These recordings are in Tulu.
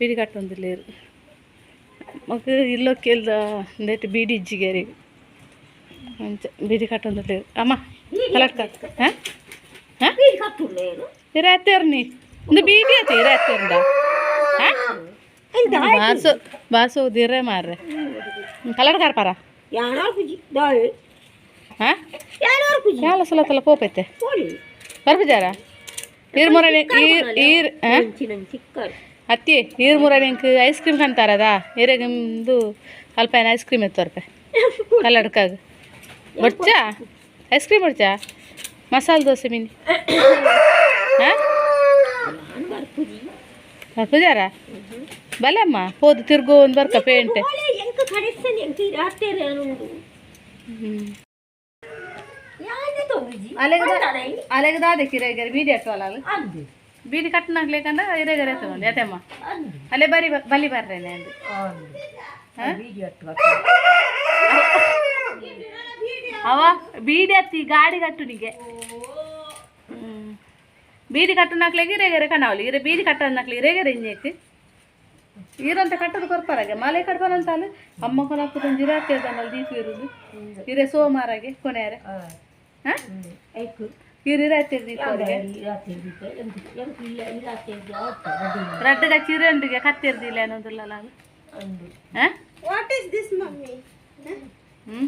ಬೀಡಿ ಕಟ್ಟೊಂದುಲ್ಲೆರ್ ಬೊಕ ಇಲ್ಲೊಕ್ಕೆಲ್ದ ಉಂದೆಟ್ ಬೀಡಿ ಇಜ್ಜಿಗೆರಿ ಅಂಚ ಬೀಡಿ ಕಟ್ಟೊಂದುಲ್ಲೆರ್ ಅಮ್ಮ ಕಲಡ್ಕ ಹ ಹ ಇರೆ ಅತ್ತೇರ್ನಿ ಇಂದು ಬೀಡಿ ಅತ್ತೆ ಇರೆ ಅತ್ತೇರ್ಂಡ ಬಾಸು ಬಾಸು ದಿರೆ ಮಾರ್ರೆ ಕಲಡ್ಕಾರ ಪರ. ಹಾಂ, ಯಾಲ ಸಲ ಪೋಪೈತೆ ಬರ್ಬಿಜಾರ ಈರ್ ಮುರನೆ ಈರ್ ಈರ್ ಅತ್ತಿ ಈರ್ ಮುರನೆ ಇಂಕ್ ಐಸ್ ಕ್ರೀಮ್ ಕಂತಾರದ ಇರೆಗ್ ಇಂದು ಅಲ್ಪ ಐಸ್ ಕ್ರೀಮ್ ಎತ್ತೋರ್ಪೆ ಕಲ್ಲಡ್ಕಾಗ. ಬೊಡ್ಚಾ ಐಸ್ ಕ್ರೀಮ್? ಬೊಡ್ಚಾ ಮಸಾಲೆ ದೋಸೆ ಮಿನಿ? ಹಾಂ, ಬರ್ಪುಜಾರ? ಬಲೆಮ್ಮ, ಪೋದು ತಿರ್ಗು ಒಂದು ಬರ್ಕ ಪೇಂಟೆ. ಹ್ಞೂ, ಅಲೆಗ್ ದಾದೆ ಕಿರೆಗರೆ ಬೀಡಿ ಅಟ್ಟವಲ್ಲ? ಬೀಡಿ ಕಟ್ಟನಾಗ್ಲೇಕಂಡ ಇರೆಗರೆ ಎತ್ತೊಂದು ಯಾತೆಮ್ಮ ಅಲ್ಲೇ ಬರಿ ಬಲಿ ಬರ್ರೇನೆ ಅಂದು. ಅವ ಬೀಡಿ ಹತ್ತಿ ಗಾಡಿ ಕಟ್ಟುನಿಗೆ. ಬೀಡಿ ಕಟ್ಟುನಾಕ್ಲೆಗೆ ಇರೆಗರೆ ಕಣಾವಲಿ ಇರೆ ಬೀಡಿ ಕಟ್ಟನಾಕ್ಲೆ ಇರೆಗರೆ ಇಂಜೆಕ್ ಈರಂತ ಕಟ್ಟದು ಕೊರ್ಪರಾಗೆ ಮಲೆ ಕಡ್ಪನಂತಾಲು ಅಮ್ಮ ಕೊನಪ್ಪು ಜಿರಾತೆ ದನಲ್ಲಿ ದೀಪು ಇರುದು ಇರೆ ಸೋಮಾರಾಗೆ ಕೊನೆಯರೆ. ಹಾಂ, ಇರು ಇರಾತೆ ದೀಪವರಿಗೆ ರಡ್ಡು ಚಿರಂಡಿಗೆ ಕತ್ತಿರ್ದಿಲ್ಲ ಅನ್ನೋದಿಲ್ಲ. ಹಾಂ. What is this, mummy? ಹ್ಞೂ.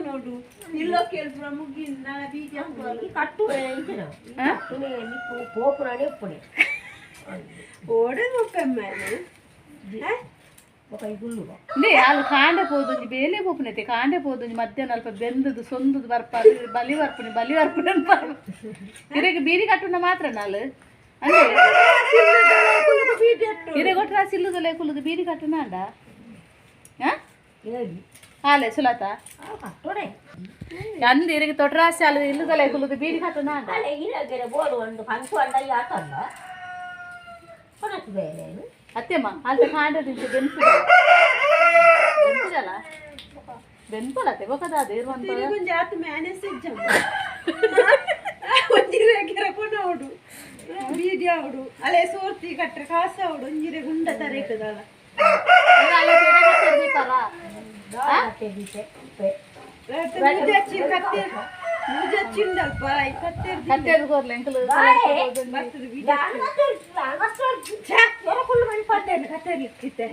ನೋಡು ಇಲ್ಲೋ ಕೇಳ್ಪುರ ಮುಗಿ ನಾಳೆ ಬೀಜ. ಪೋಪುನಾನೆ ಉಪ್ಪುನೆ. ಓಡೆ ಮುಪ್ಪೆಮ್ಮ. ನೇ ಅಲ್ಲಿ ಕಾಂಡೆ ಪೋದೊಂಜಿ ಬೇಲೆ ಪೋಪುನೈತೆ. ಕಾಂಡೆ ಪೋದೊಂಜಿ ಮಧ್ಯಾಹ್ನ ಅಲ್ಪ ಬೆಂದದು ಸೊಂದದು ಬರ್ಪ ಬಲಿ ಬರ್ಪುನಿ ಬಲಿ ಬರ್ಪುನಿ ಅನ್ಪ. ಇರೆಗ್ ಬೀಡಿ ಕಟ್ಟುನ ಮಾತ್ರ ನಾಲ್ ಅಂದ್ರೆ ಇರೆ ಕೊಟ್ರ ಸಿಲ್ಲುದಲೆ ಕುಲ್ಲುದು ಬೀಡಿ ಕಟ್ಟುನ ಅಂಡ. ಹಾಂ, ಆಲೆ ಸುಲತ ಅಂದ್ ಇರೆಗ್ ತೊಟ್ರಾಸಿ ಅಲ್ಲ ಇಲ್ಲದಲೆ ಕುಲ್ಲುದು ಬೀಡಿ ಕಟ್ಟುನ ಅಂಡ. ಅತ್ತೆಮ್ಮ, ಅಲ್ಪ ಕಾಂಡೆ ತಿಂತು ಬೆನ್ಪು ಬೆನ್ಪುಜಲ ಬೆನ್ಪಲತ್ತೆ ಬೊಕದಾದ ಇರುವಂತ. ಒಂಜಿ ಆತ್ ಮ್ಯಾನೇಜ್ ಇಜ್ಜಮ್ಮ. ಒಂಜಿರೆ ಗೆರಪುನೋಡು ಬೀಡಿ ಆವಡು ಅಲೆ ಸೋರ್ತಿ ಕಟ್ರೆ ಕಾಸು ಆವಡು ಒಂಜಿರೆ ಗುಂಡ ತರೇಕದಲ್ಲ. ಮೂಜಚ್ಚಿಂದಲ್ಪ ಕತ್ತೆರ್. ಕತ್ತೆರ್ ಕೋರ್ಲೆ ಎಂಕಲು. ಬರ್ತದೆ ಬೀಡಿ ಕತ್ತೆರ್ ಇತ್ತೆ.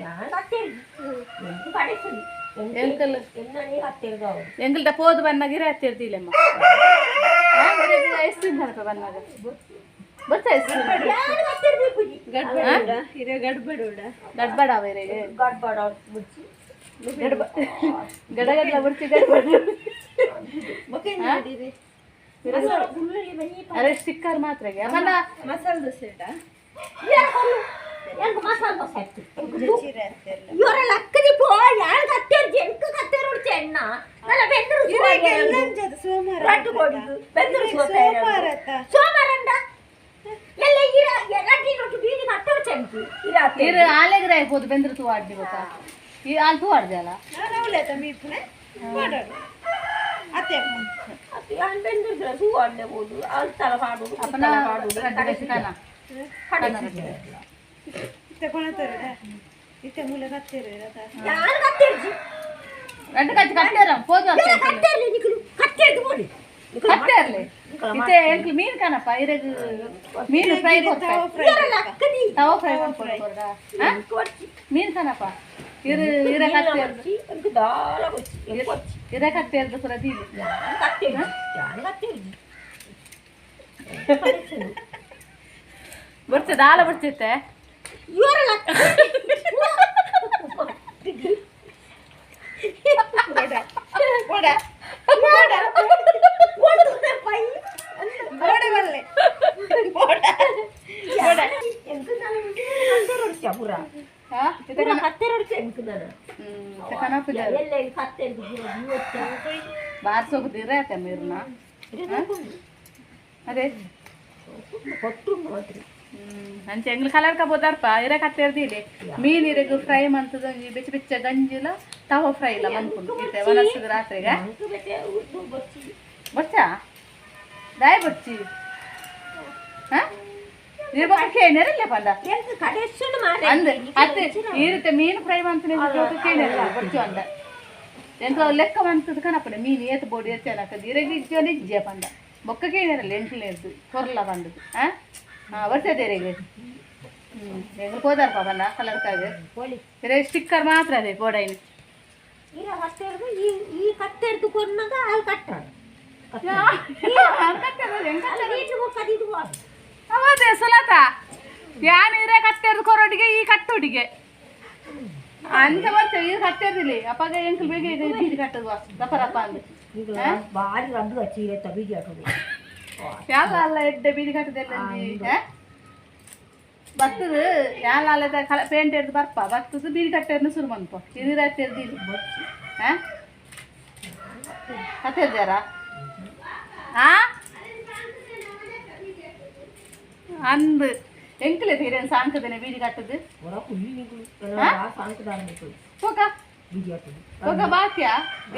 ಎಂಕಲ್ ಎಂಕಲ್ದ ಪೋದು ಬನ್ನಾಗ ಇರ ಹತ್ತಿರ್ದಿಲ್ಲಮ್ಮ. ಐಸ್ ಕ್ರೀಮ್ ಕಣಪ್ಪ ಬನ್ನಾಗ ಬರ್ತಾ ಐಸ್ ಕ್ರೀಮ್. ಗಡ್ಬಡ ಹಿರೇ ಗಡ್ಬಡೋಡ. ಗಡ್ಬಡ ಅವ ಇರೆಗೆ ಗಡ್ಬ ಗಡಗಡ್ಲ ಬುಡ್ಚಿ ಗಡ್ಬಡ. ಮಾಡಿರಿ. ಅರೆ ಸ್ಟಿಕ್ಕರ್ ಮಾತ್ರ ಅವನ. ಮಸಾಲೆ ದೋಸೆ. ಸೋಮವಾರ ಸೋಮವಾರ. ಇರು ಆಲೆಗ್ರೆ ಹೋದು ಬೆಂದ್ರ ತೂ ಆಡ್ದಿ ಗೊತ್ತಾ? ಈ ಆಲ್ ತೂ ಆಡ್ದೆ ಅಲ್ಲ. ನಾನು ಮೀಪುನೆ ಮಾಡೋಡು ಅತ್ತೆ. ಅಪ್ಪನ ರಡ್ಡು ಕನ. ಇತ್ತೆ ಕೊಣತಾರ ಇತ್ತೆ ಮೂಲೆ ಕತ್ತೆರ. ರಡ್ಡು ಕಚ್ಚಿ ಕಟ್ಟೇರ ಪೋದು ಕಟ್ಟೇರ್ಲಿ ಇತ್ತೆ. ಎಂಕ್ಲು ಮೀನ್ ಕನಪ್ಪ ಇರೆಗ್ ಮೀನು ಫ್ರೈ ಕೊರ್ಪೆ. ತವ ಫ್ರೈ ಕೊರ್ಪೆ ಮೀನ್ ಕನಪ್ಪ. ಇರು ಇರ ಕತ್ತೇರ್ದು ಇರ ಕತ್ತೇರ್ದು ಪೂರ ದೀಲಿ. ಬರ್ತದೆ ದಾಲ ಬರ್ತಿತ್ತೆ. ಬೋಡ ಬೋಡ ಬಲ್ಲೆ ಬೋಡ. ಹಾ, ಕನಪುಜ ಬಾರ್ಸೋಗುದಿರ ಆತ ಮೀರ್ನ ಅದೇ. ಅಂಚೆ ಎಂಗ್ಲು ಕಲರ್ಕ ಬೋದಾರ್ಪ ಇರ ಕತ್ತೆರ್ದಿಲೆ ಮೀನ್ ಇರೆಗ್ ಫ್ರೈ ಮಂತದ ಒಂಜಿ ಬೆಚ್ಚ ಬೆಚ್ಚ ಗಂಜಿಲ ತವ ಫ್ರೈ ಇಲ್ಲ ಮನ್ಪುಂಡು ಇತ್ತೆ ವನಸ್ಸುಗ್ ರಾತ್ರೆಗೆ. ಬೊಚ್ಚಾ ದಾಯ ಬೊಚ್ಚಿ? ಹಾ. ನೀರು ಬೊಕ್ಕ ಕೇನೇರಿಲ್ಲ ಪಂಡ. ಎಂಕ್ ಕಡೆಸುನು ಮಾರೆ. ಅಂದ್ ಅತ್ತೆ ಈ ರೀತಿ ಮೀನು ಫ್ರೈ ಮಂತನೆ ಕೇಳಿಲ್ಲ ಬಚ್ಚು ಅಂದ. ಎಂತ ಲೆಕ್ಕ ಮಂತದ ಕನಪಡೆ ಮೀನು ಏತ್ ಬೋಡಿ ಏತ್ ಚೆನ್ನಾಕದು ಇರೆಗ್ ಇಜ್ಜೋನೆ ಇಜ್ಜೆ ಪಂಡ. ಬೊಕ್ಕ ಕೇಳಿರಲ್ಲ ಎಂಟ್ಲೇರ್ದು ಕೊರ್ಲ ಪಂಡದು. ಆ ಹಾಂ ಬರ್ತದೆ ಇರೆಗ್. ಎಂಗ್ಲು ಪೋದಾರಪ್ಪ ಪಂಡ ಕಲರ್ಕಾಗ. ಪೋಲಿ. ಇರೆ ಸ್ಟಿಕ್ಕರ್ ಮಾತ್ರ ಅದೇ ಬೋಡೈನ್. ಇರ ಕತ್ತೆರ್ದು ಈ ಈ ಕತ್ತೆರ್ದು ಕೊನ್ನಾಗ ಅಲ್ಲಿ ಕಟ್ಟಾಡು. ಅವದೇ ಸುಲತ ಯಾನ್ ಇರೆ ಕತ್ತೆರ್ದು ಕೊರೊಡಿಗೆ ಈ ಕಟ್ಟುಡಿಗೆ ಅಂತ ಬರ್ತೇವೆ. ಈ ಕಟ್ಟೆರ್ದಿಲ್ಲ ಅಪ್ಪಾಗ ಎಂಕಲ್ ಬೇಗ ಈಗ ಬೀದಿ ಕಟ್ಟದು ದಪ್ಪ ದಪ್ಪ ಅಂದು. ಬಾರಿ ರದ್ದು ಹಚ್ಚಿ ಬೀದಿ ಹಾಕೋದು. ಯಾಲ ಅಲ್ಲ ಎಡ್ಡೆ ಬೀದಿ ಕಟ್ಟದೆಲ್ಲ ಬರ್ತದ. ಯಾಲ ಅಲ್ಲದ ಕಲ ಪೇಂಟ್ ಎಡ್ದು ಬರ್ಪ ಬರ್ತದ. ಬೀದಿ ಕಟ್ಟೆರ್ನ ಶುರು ಮನ್ಪ ಇದು ರಾತ್ರಿ ಹಾಂ ಕತ್ತೆರ್ಜಾರ ಆ ಅಂದು ಎಂಕಲೆ ತೀರೇನು ಸಾಂಕದನೆ ಬೀದಿ ಕಟ್ಟದು. ಹೋಗ ಹೋಗ ಬಾಕ್ಯ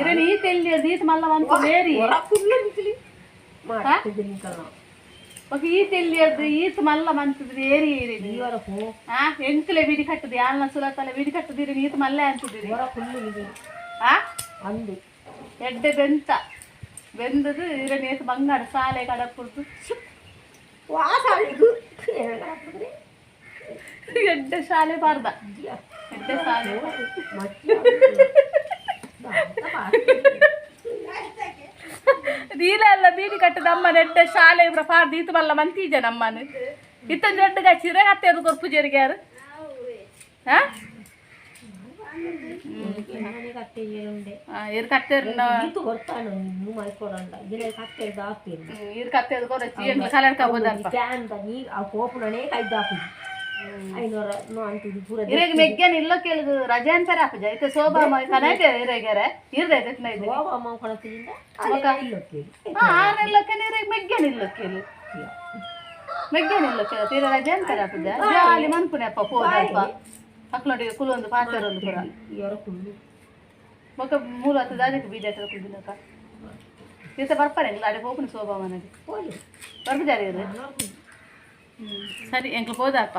ಇರೇನು ಈತ ಎಲ್ಲಿ ಈತ ಮಲ್ಲ ಮಂತು ಬೇರಿ ఒక ಈತ ಎಲ್ಲಿ ಅದು ಈತ ಮಲ್ಲ ಮಂತದ ಬೇರಿ ಇರೇನು ಆ ಎಂಕಲೆ ಬೀದಿ ಕಟ್ಟದು ಯಾಲ್ನ ಸುಲತಲ ಬೀದಿ ಕಟ್ಟದು ಇರೇನು ಈತ ಮಲ್ಲ ಅಂತದಿರಿ ಆ ಅಂದು ಎಡ್ಡೆ ಬೆಂತ ಬೆಂದದು ಇರೇನು ಈತ ಬಂಗಾಡ ಸಾಲೆ ಕಡಪುರ್ದು. ವಾಸ ಎಡ್ಡೆ ಶಾಲೆ ಬಾರ್ದ ಎಡ್ಡೆ ಶಾಲೆ. ನೀಲ ಎಲ್ಲ ಬೀದಿ ಕಟ್ಟದ ಅಮ್ಮನ ಎಡ್ಡೆ ಶಾಲೆ ಇವ್ರ ಪಾರ್ದು ಈತ ಮಲ್ಲ ಮಂತೀಜ ನಮ್ಮನು ಇತ್ತೊಂದು ದೊಡ್ಡ ಗಚ್ಚಿದ್ರೆ ಅತ್ತೆ ಕೊರ್ಪು ಜರಿಗೆ ಯಾರು ಹಾ ಇರ್ ಕತ್ತೆರ್ ಕೊಡ್ತಾನು ಮಲ್ಕೊಡಂಡ ಇದ್ರ ಕತ್ತೆರ್ದು ಹಾಕ್ತೀರಿ. ಇರ್ ಕತ್ತೆದ್ ಕೊರಚಿ ಎಂಗ್ಲ ಕಲರ್ ಕಬೋದಲ್ಪ. ಫ್ಯಾನ್ ನೀ ಆ ಕೋಪುನನೇ ಕೈದು ಹಾಕುದು ಐನೂರ ಅಂತಿದ್ದು ಪೂರ. ಇರೆಗ್ ಮೆಗ್ಗನ್ ಇಲ್ಲೋ ಕೇಳುದು ರಜೆ ಅಂತಾರೆ ಅಪ್ಪಜ ಇತ್ತೆ ಶೋಭಾ ಕನೈತೆ ಇರೆಗೆರೆ ಇರ್ದೈತೆ ಇದು. ಅಮ್ಮ ಕೊಡತ್ತಿದಿಂದ ಇಲ್ಲೊಕ್ಕೇಳಿ. ಹಾ ಆರೆಲ್ಲಕ್ಕೆ ಇರೆಗ್ ಮೆಗ್ಗನ್ ಇಲ್ಲೋ ಕೇಳು ಮೆಗ್ಗನ್ ಇಲ್ಲೋ ಕೇಳು ತೀರ ರಜೆ ಅಂತಾರೆ ಅಪ್ಪಜ ಜಾಲಿ ಮನ್ಪುನೆ ಅಪ್ಪ ಪೋದಲ್ಪ ಅಕ್ಲೊಟ್ಟಿಗೆ ಕುಲೊಂದು ಪಾತೆರೊಂದು ಪೂರ. ಇವರ ಕುಳ್ಳು. ಬೊಕ ಮೂಲ ಹತ್ತು ದಾದಕ್ಕೆ ಬೀಜ ಹತ್ರ ಕುಲ್ದಿನಕ ಈತ ಬರ್ಪಾರೆ ಎಂಗ್ಲ ಅಡೆ ಹೋಗುನು ಶೋಭಾ ಮನೆಗೆ ಪೋಲಿ. ಬರ್ಬುಜಾರಿ ಇರು. ಸರಿ ಎಂಕ್ಲು ಹೋದಪ್ಪ.